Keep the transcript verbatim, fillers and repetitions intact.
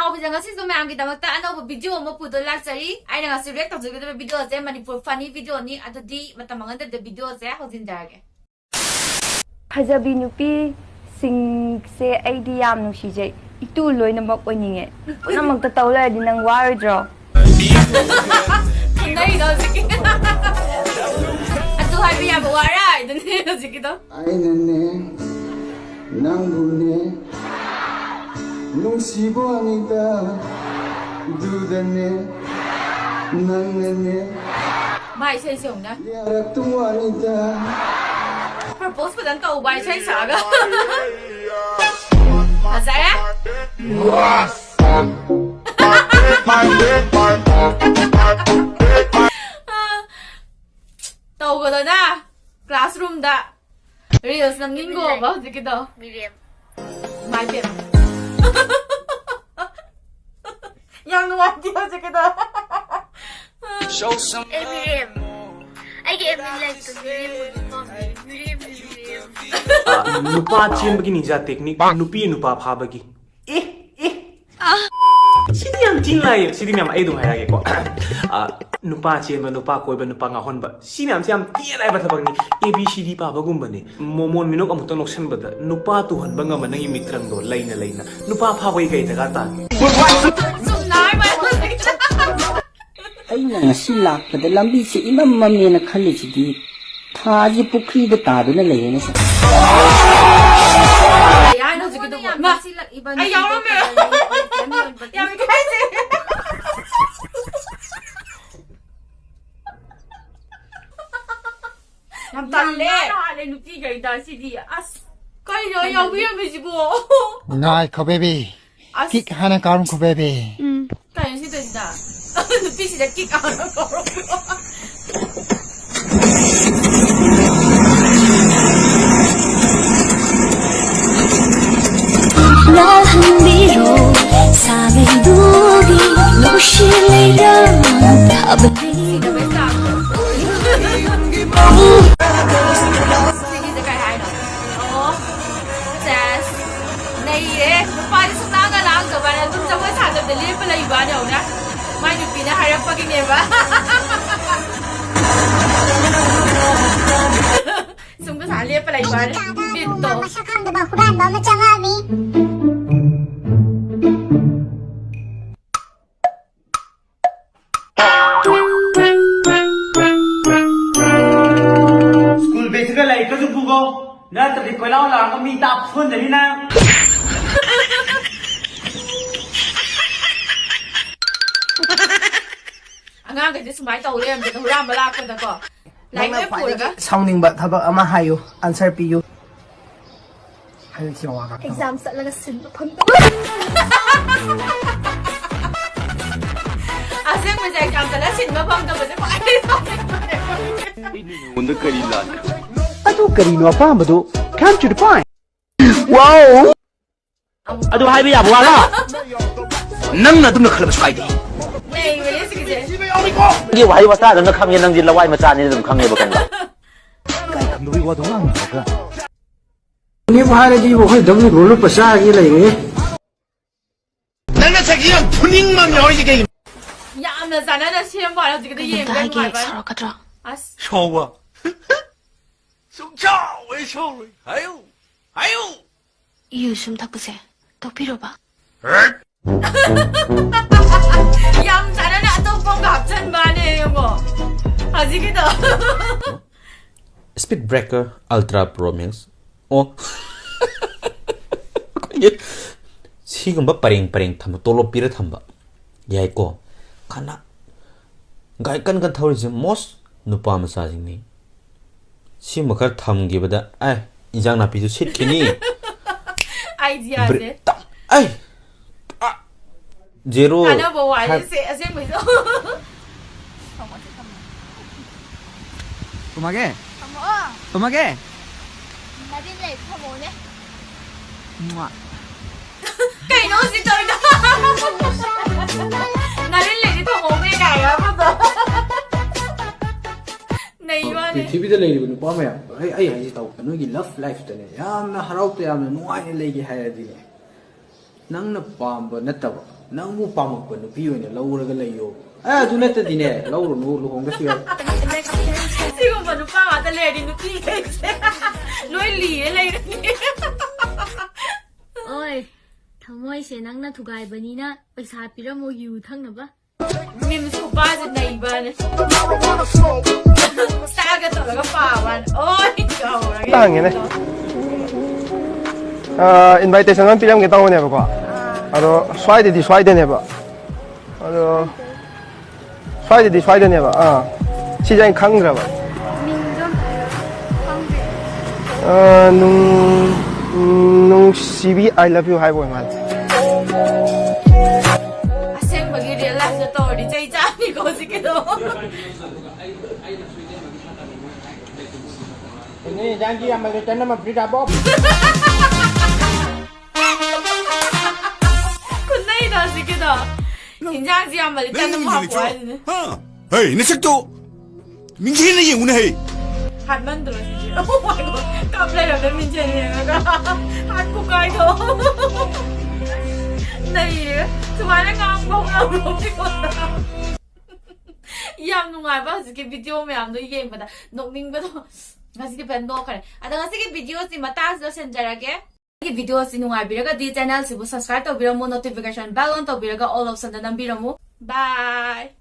ꯑꯩꯈꯣꯏꯁꯦ ꯉꯁꯤꯁꯨ ꯃꯌꯥꯝꯒꯤꯗꯃꯛꯇ ꯑꯅꯧꯕ video ꯑꯃ ꯄꯨꯗꯨꯅ ꯂꯥꯛꯆꯔꯤ꯫ ꯑꯩꯅ ꯉꯁꯤ react ꯇꯧꯖꯒꯗꯕ videoꯁꯦ ꯃꯅꯤꯄꯨꯔ funny videoꯅꯤ꯫ ꯑꯗꯨꯗꯤ ꯃꯇꯝ ꯃꯥꯡꯍꯟꯗꯕꯤꯗ videoꯁꯦ ꯍꯧꯖꯤꯟꯖꯔꯒꯦ꯫ ꯐꯖꯕꯤ ꯅꯨꯄꯤꯁꯤꯡꯁꯦ ꯑꯩꯗꯤ ꯌꯥꯝ ꯅꯨꯡꯁꯤꯖꯩ꯫ ꯏꯇꯨ ꯂꯣꯏꯅꯃꯛ ꯑꯣꯏꯅꯤꯡꯉꯦ꯫ ꯄꯨꯝꯅꯃꯛꯇ ꯇꯧ ꯂꯩꯔꯗꯤ ꯅꯪ ꯋꯥꯔꯣꯏꯗ꯭ꯔꯣ? ꯈꯪꯅꯔꯤꯗꯣ ꯍꯧꯖꯤꯛꯀꯤ꯫ ꯑꯗꯨ ꯍꯥꯏꯕ ꯌꯥꯕ ꯋꯥꯔ ꯑꯗꯨꯅꯦ ꯍꯧꯖꯤꯛꯀꯤꯗꯣ꯫ ꯑꯩꯅꯅꯦ, ꯅꯪꯕꯨꯅꯦ, ꯅꯨꯡꯁꯤꯕ ꯑꯅꯤꯗ, ꯑꯗꯨꯗꯅꯦ, ꯅꯪꯅꯅꯦ, ꯚꯥꯏ, ꯏꯁꯩꯁꯦ ꯌꯦꯡꯉꯨꯅꯦ꯫ ꯌꯥꯔꯛꯇꯨ ꯋꯥꯅꯤꯗ꯫ Propose ꯐꯖꯅ ꯇꯧꯕ ꯏꯁꯩ ꯁꯛꯑꯒ꯫ ꯐꯖꯔꯦ꯫ ꯇꯧꯒꯗꯣꯏꯅ classroomꯗ reels ꯅꯝꯅꯤꯡꯈꯣꯕ ꯍꯧꯖꯤꯛꯀꯤꯗꯣ꯫ ꯃꯤꯔꯦꯝ꯫ ꯃꯥꯏ ꯄꯦꯝꯃ꯫ ꯌꯥꯝ ꯅꯨꯡꯉꯥꯏꯇꯦ ꯍꯧꯖꯤꯛꯀꯤꯗꯣ꯫ ꯑꯦ ꯃꯤꯔꯦꯝ, ꯑꯩꯒꯤ aim in lifeꯇ ꯃꯤꯔꯦꯝ ꯑꯣꯏꯕ ꯄꯥꯝꯃꯦ꯫ ꯃꯤꯔꯦꯝ, ꯃꯤꯔꯦꯝ꯫ ꯑ, ꯅꯨꯄꯥ ꯆꯦꯟꯕꯒꯤ ninja technique, ꯅꯨꯄꯤ ꯅꯨꯄꯥ ꯐꯥꯕꯒꯤ꯫ ꯑꯦ, ꯑꯦ꯫ ꯁꯤꯗꯤ ꯌꯥꯝ ꯊꯤꯅ ꯂꯥꯏꯌꯦ꯫ ꯁꯤꯗꯤ ꯃꯌꯥꯝ ꯑꯩ ꯑꯗꯨꯝ ꯍꯥꯏꯔꯛꯑꯒꯦꯀꯣ꯫ ꯑ, ꯅꯨꯄꯥ ꯆꯦꯟꯕ, ꯅꯨꯄꯥ ꯀꯣꯏꯕ, ꯅꯨꯄꯥ ꯉꯥꯎꯍꯟꯕ, ꯁꯤ ꯃꯌꯥꯝꯁꯦ ꯌꯥꯝ ꯊꯤꯅ ꯂꯥꯏꯕ ꯊꯕꯛꯅꯤ꯫ A B C D ꯄꯥꯕꯒꯨꯝꯕꯅꯤ꯫ ꯃꯣꯃꯣꯟ ꯃꯤꯅꯣꯛ ꯑꯃꯨꯛꯇꯪ ꯅꯣꯛꯁꯟꯕꯗ ꯅꯨꯄꯥ ꯇꯨꯍꯟꯕ ꯉꯝꯕ ꯅꯪꯒꯤ ꯃꯤꯇ꯭ꯔꯪꯗꯣ ꯂꯩꯅ ꯂꯩꯅ ꯅꯨꯄꯥ ꯐꯥꯕꯒꯤ ꯀꯩ ꯗꯔꯀꯥꯔ ꯇꯥꯒꯦ? ꯑꯩꯅ ꯉꯁꯤ ꯂꯥꯛꯄꯗ ꯂꯝꯕꯤꯁꯦ ꯏꯃꯝ ꯃꯝꯃꯦꯅ ꯈꯜꯂꯤꯁꯤꯗꯤ ꯊꯥꯁꯤ ꯄꯨꯈ꯭ꯔꯤꯗ ꯇꯥꯗꯨꯅ ꯂꯩꯔꯦꯅꯦ ꯁꯦ꯫ ꯌꯥꯔꯦ ꯍꯧꯖꯤꯛꯀꯤꯗꯨꯕꯨ꯫ ꯌꯥꯝ ꯃꯥ, ꯅꯛꯁꯤꯜꯂꯛꯏꯕ ꯑꯩ ꯌꯥꯎꯔꯝꯃꯦ꯫ ꯅꯨꯄꯤꯗꯣ ꯀꯔꯤ ꯌꯥꯝ ꯏꯀꯥꯏꯖꯩ꯫ ꯌꯥꯝ ꯇꯜꯂꯦ꯫ ꯌꯥꯝ ꯍꯥꯜꯂꯦ ꯅꯨꯄꯤꯈꯩꯗ ꯁꯤꯗꯤ꯫ ꯑꯁ, ꯀꯩꯅꯣ ꯌꯥꯎꯕꯤꯔꯝꯃꯤꯁꯤꯕꯣ? ꯉꯥꯏꯈꯣ baby꯫ ꯑꯁ꯫ Kick ꯍꯥꯟꯅ ꯀꯥꯎꯔꯝꯈꯣ baby꯫ ꯎꯝ꯫ ꯀꯩꯅꯣ ꯁꯤ ꯇꯧꯔꯤꯁꯤꯅ? ꯅꯨꯄꯤꯁꯤꯗ kick ꯍꯥꯟꯅ ꯀꯥꯎꯔꯝꯈꯣ꯫ ꯉꯥꯜꯍꯟꯕꯤꯔꯣ ꯁꯥꯃꯩꯗꯨꯒꯤ ꯅꯨꯡꯁꯤ ꯂꯩꯔꯥꯡ ꯊꯥꯕꯜ꯫ ꯁꯤꯒꯤꯁꯦ ꯀꯩ ꯍꯥꯏꯅꯣ? ꯑꯣ, ꯁꯦꯁ꯫ ꯅꯩꯔꯦ꯫ ꯅꯨꯄꯥꯗꯤ ꯁꯨꯡꯂꯥꯡꯒ ꯂꯥꯡꯗꯕꯅ ꯑꯗꯨꯝ ꯖꯒꯣꯏ ꯁꯥ ꯅꯦꯕ꯫ ꯁꯨꯝꯒ ꯁꯥ ꯂꯦꯞꯄ ꯂꯩꯕ ꯋꯥꯅꯤ꯫ ꯕꯤꯠꯇꯣ꯫ ꯃꯁꯛ ꯈꯪꯗꯕ ꯍꯨꯔꯥꯟꯕ ꯑꯃ ꯆꯪꯉꯛꯑꯃꯤ꯫ School bag ꯁꯤꯒ ꯂꯥꯏꯔꯤꯛꯀꯁꯨ ꯄꯨꯈꯣ, ꯅꯠꯇ꯭ꯔꯗꯤ ꯀꯣꯏꯂꯥꯎ ꯂꯥꯎꯔꯒ ꯃꯤ ꯇꯥꯞ ꯐꯨꯍꯟꯖꯅꯤ ꯅꯪ꯫ ꯑꯉꯥꯡꯈꯩꯁꯦ ꯁꯨꯃꯥꯏꯅ ꯇꯧ ꯂꯩꯔꯝꯗꯅ ꯍꯨꯔꯥꯟꯕ ꯂꯥꯛꯄꯗꯀꯣ꯫ ꯂꯥꯏꯔꯤꯛ ꯅꯪꯅ ꯂꯣꯏ ꯄꯨꯔꯒ꯫ ꯈ꯭ꯋꯥꯏꯗꯒꯤ ꯁꯥꯎꯅꯤꯡꯕ ꯊꯕꯛ ꯑꯃ ꯍꯥꯏꯌꯨ, answer ꯄꯤꯌꯨ꯫ ꯍꯥꯏꯌꯨ, ꯁꯤ ꯋꯥ ꯉꯥꯛꯇ꯫ Exam ꯆꯠꯂꯒ ꯁꯤꯟꯕ ꯐꯪꯗꯕ꯫ ꯑꯁꯦꯡꯕꯁꯦ exam ꯆꯠꯂ ꯁꯤꯟꯕ ꯐꯪꯗꯕꯁꯦ ꯈ꯭ꯋꯥꯏꯗꯒꯤ ꯁꯥꯎꯅꯤꯡꯕꯅꯦ꯫ ꯑꯩꯉꯣꯟꯗ ꯀꯔꯤ ꯂꯥꯟꯈ꯭ꯔꯦ? ꯑꯗꯨ ꯀꯔꯤꯅꯣ ꯑꯄꯥꯝꯕꯗꯨ? Come to the point. Wow! ꯑꯗꯨ ꯍꯥꯏꯕ ꯌꯥꯕ ꯋꯥꯔꯣ? ꯅꯪꯅ ꯑꯗꯨꯝꯅ ꯈꯜꯂꯕꯁꯨ ꯀꯥꯏꯗꯦ꯫ ꯅꯩꯕꯅꯦ ꯁꯤꯒꯤꯁꯦ꯫ ꯅꯪꯒꯤ ꯋꯥꯍꯩ ꯋꯥꯇꯥꯗꯨꯅ ꯈꯪꯉꯦ, ꯅꯪꯗꯤ ꯂꯋꯥꯏ ꯃꯆꯥꯅꯤꯅ ꯑꯗꯨꯝ ꯈꯪꯉꯦꯕ ꯀꯩꯅꯣ꯫ ꯏꯀꯥꯏ ꯈꯪꯗꯕꯒꯤ ꯋꯥꯗꯣ ꯉꯥꯡꯅꯨ ꯍꯥꯏꯕ꯭ꯔꯥ? ꯅꯦꯕꯨ ꯍꯥꯏꯔꯗꯤ ꯏꯕꯣ, ꯑꯩꯈꯣꯏ ꯗꯕꯜ ꯒꯣꯜ ꯂꯨꯞꯄ ꯆꯥꯒꯦ ꯂꯩꯔꯦ꯫ ꯅꯪꯅ ꯆꯍꯤ ꯌꯥꯝ ꯐꯨꯅꯤꯡꯕ ꯑꯃ ꯌꯥꯎꯔꯤꯁꯦ ꯀꯩꯒꯤꯅꯣ? ꯌꯥꯝꯅ ꯆꯥꯟꯅꯅ ꯁꯦꯝꯕ ꯋꯥꯅꯤ, ꯍꯧꯖꯤꯛꯀꯤꯗꯣ ꯀꯩꯅꯣꯝꯇ ꯌꯦꯡꯕꯗ ꯍꯥꯏꯒꯦ, ꯅꯨꯡꯉꯥꯏꯕ꯫ ꯁꯥꯎꯔꯛꯀꯗ꯭ꯔꯣ? ꯑꯁ꯫ ꯁꯥꯎꯕ? ꯁꯨꯡꯁꯥꯎ ꯍꯦꯛ ꯁꯥꯎꯔꯣꯏ꯫ ꯍꯥꯏꯌꯨ, ꯍꯥꯏꯌꯨ꯫ ꯌꯨ ꯁꯨꯝ ꯊꯛꯄꯁꯦ ꯇꯣꯛꯄꯤꯔꯣꯕ꯫ ꯌꯥꯝ ꯆꯥꯟꯅꯅ ꯑꯇꯣꯞꯄ ꯑꯃꯒ ꯍꯥꯞꯆꯟꯕꯅꯦ ꯌꯦꯡꯉꯣ꯫ ꯍꯧꯖꯤꯛꯀꯤꯗꯣ꯫ Speed Breaker Ultra Pro Max꯫ ꯑꯣ꯫ ꯑꯩꯈꯣꯏꯒꯤ ꯁꯤꯒꯨꯝꯕ ꯄꯔꯦꯡ ꯄꯔꯦꯡ ꯊꯝꯕ, ꯇꯣꯂꯣꯞ ꯄꯤꯔ ꯊꯝꯕ ꯌꯥꯏꯀꯣ꯫ ꯈꯅ ꯒꯥꯔꯤ ꯀꯟ ꯀꯟ ꯊꯧꯔꯤꯁꯦ most ꯅꯨꯄꯥ ꯃꯆꯥꯁꯤꯡꯅꯤ꯫ ꯁꯤꯃ ꯈꯔ ꯊꯝꯈꯤꯕꯗ ꯑꯦ ꯏꯟꯖꯥꯡ ꯅꯥꯄꯤꯁꯨ ꯁꯤꯠꯈꯤꯅꯤ꯫ ꯑꯥꯏꯗꯤꯌꯥꯁꯦ꯫ ꯕ꯭ꯔꯦ-, ꯇ-, ꯑꯩ꯫ ꯄꯨꯔꯥ ꯖꯦꯔꯣ ꯀꯥꯟꯅꯕ ꯋꯥꯔꯤ ꯐꯥꯏꯚ꯫ ꯁꯦ ꯑꯁꯦꯡꯕꯩꯁꯨ꯫ ꯊꯝꯃꯣꯁꯦ, ꯊꯝꯃꯣ꯫ ꯊꯝꯃꯒꯦ? ꯊꯝꯃꯣ꯫ ꯊꯝꯃꯒꯦ? ꯅꯗꯤꯟ ꯂꯩ ꯊꯝꯃꯣꯅꯦ꯫ ꯃ꯭ꯋꯥ꯫ ꯀꯩꯅꯣ ꯍꯧꯖꯤꯛ ꯇꯧꯔꯤꯗꯣ? ꯅꯗꯤꯟ ꯂꯩꯗꯤ ꯊꯝꯃꯣꯅꯦ ꯀꯥꯏꯅ ꯑꯃꯗꯣ꯫ ꯅꯩꯕꯅꯦ꯫ ꯄ꯭ꯔꯤꯊꯤꯕꯤꯗ ꯂꯩꯔꯤꯕ ꯅꯨꯄꯥ ꯃꯌꯥꯝ, ꯑꯩ, ꯑꯩ ꯍꯥꯏꯁꯦ ꯇꯧ, ꯅꯣꯏꯒꯤ love life ꯇꯅꯦ ꯌꯥꯝꯅ ꯍꯔꯥꯎ ꯇꯌꯥꯝꯅ ꯅꯨꯡꯉꯥꯏꯅ ꯂꯩꯒꯦ ꯍꯥꯏꯔꯗꯤꯅꯦ, ꯅꯪꯅ ꯄꯥꯝꯕ ꯅꯠꯇꯕ, ꯅꯪꯕꯨ ꯄꯥꯝꯃꯛꯄ ꯅꯨꯄꯤ ꯑꯣꯏꯅ ꯂꯧꯔꯒ ꯂꯩꯌꯣ꯫ ꯑꯦ, ꯑꯗꯨ ꯅꯠꯇꯗꯤꯅꯦ, ꯂꯧꯔꯨꯅꯨ, ꯂꯨꯍꯣꯡꯗ꯭ꯔꯁꯨ ꯌꯥꯏ꯫ ꯁꯤꯒꯨꯝꯕ ꯅꯨꯄꯥ ꯉꯥꯛꯇ ꯂꯩꯔꯗꯤ ꯅꯨꯄꯤꯈꯩꯁꯦ ꯂꯣꯏ ꯂꯤꯔꯦ ꯂꯩꯔꯅꯤ꯫ ꯑꯣꯏ, ꯊꯃꯣꯏꯁꯦ ꯅꯪꯅ ꯊꯨꯒꯥꯏꯕꯅꯤꯅ ꯄꯩꯁꯥ ꯄꯤꯔꯝꯃꯣ ꯌꯨ ꯊꯛꯅꯕ꯫ ꯃꯤꯝꯁ ꯈꯨꯄꯥꯁꯦ ꯅꯩꯕꯅꯦ꯫ ꯁ꯭ꯇꯥꯏꯜꯒ ꯇꯧꯔꯒ ꯄꯥꯕꯅꯦ꯫ ꯑꯣꯏ, ꯀꯧꯔꯒꯦ꯫ ꯇꯥꯡꯉꯦꯅꯦ꯫ ꯑ, invitation ꯑꯃ ꯄꯤꯔꯝꯒꯦ ꯇꯧꯕꯅꯦꯕꯀꯣ꯫ ꯑꯗꯣ ꯁ꯭ꯋꯥꯏꯗꯗꯤ ꯁ꯭ꯋꯥꯏꯗꯅꯦꯕ꯫ ꯑꯗꯣ ꯁ꯭ꯋꯥꯏꯗꯗꯤ ꯁ꯭ꯋꯥꯏꯗꯅꯦꯕ꯫ ꯑꯥ꯫ ꯁꯤꯁꯦ ꯑꯩꯅ ꯈꯪꯗ꯭ꯔꯕ꯫ ꯃꯤꯡꯗꯣ ꯑꯝꯇ ꯍꯥꯏꯔꯛꯑꯣ꯫ ꯈꯪꯗꯦ꯫ ꯑ, ꯅꯨꯡ-, ꯅꯨꯡꯁꯤꯕꯤ, I love you ꯍꯥꯏꯕ ꯑꯣꯏ ꯃꯥꯜꯂꯦ꯫ ꯑꯁꯦꯡꯕꯒꯤ real lifeꯇ ꯇꯧꯔꯗꯤ ꯆꯩ ꯆꯥꯅꯤꯀꯣ ꯍꯧꯖꯤꯛꯀꯤꯗꯣ꯫ ꯏꯟꯖꯥꯡꯒꯤ ꯌꯥꯝꯃꯜꯂꯦ, ꯇꯟ ꯑꯃ free ꯇꯥꯕꯣ꯫ ꯈꯨꯟꯅꯩꯗꯣ ꯍꯧꯖꯤꯛꯀꯤꯗꯣ꯫ ꯏꯟꯖꯥꯡꯁꯤ ꯌꯥꯝꯃꯜꯂꯦ, ꯇꯟ ꯑꯃ ꯍꯥꯞꯄꯣ ꯍꯥꯏꯁꯤꯅꯦ꯫ ꯍꯥ? ꯍꯩ, ꯅꯁꯛꯇꯣ ꯃꯤꯡꯁꯦꯜꯅ ꯌꯦꯡꯉꯨꯅꯦ ꯍꯩ꯫ ꯍꯥꯠꯃꯟꯗ꯭ꯔꯣ ꯁꯤꯗꯤ? Oh my God, ꯀꯞ ꯂꯩꯔꯝꯃꯦ ꯃꯤꯡꯁꯦꯜ ꯌꯦꯡꯉꯒ꯫ ꯍꯥꯠ ꯈꯨꯀꯥꯏꯗꯣ꯫ ꯅꯩꯔꯦ꯫ ꯁꯨꯃꯥꯏꯅ ꯉꯥꯡꯕ ꯍꯧꯅꯕ꯭ꯔꯣ ꯃꯤꯉꯣꯟꯗ? ꯌꯥꯝ ꯅꯨꯡꯉꯥꯏꯕ ꯍꯧꯖꯤꯛꯀꯤ video ꯃꯌꯥꯝꯗꯣ ꯌꯦꯡꯕꯗ ꯅꯣꯛꯅꯤꯡꯕꯗꯣ꯫ ꯉꯁꯤꯗꯤ ꯐꯖꯅ ꯅꯣꯛꯈ꯭ꯔꯦ꯫ ꯑꯗꯣ ꯉꯁꯤꯒꯤ videoꯁꯤ ꯃꯇꯥꯡꯁꯤꯗ ꯂꯣꯏꯁꯤꯟꯖꯔꯒꯦ꯫ ꯑꯩꯒꯤ videoꯁꯤ ꯅꯨꯡꯉꯥꯏꯕꯤꯔꯒꯗꯤ channelꯁꯤꯕꯨ subscribe ꯇꯧꯕꯤꯔꯝꯃꯨ, notification bell on ꯇꯧꯕꯤꯔꯒ all optionꯗ ꯅꯝꯕꯤꯔꯝꯃꯨ꯫ Bye!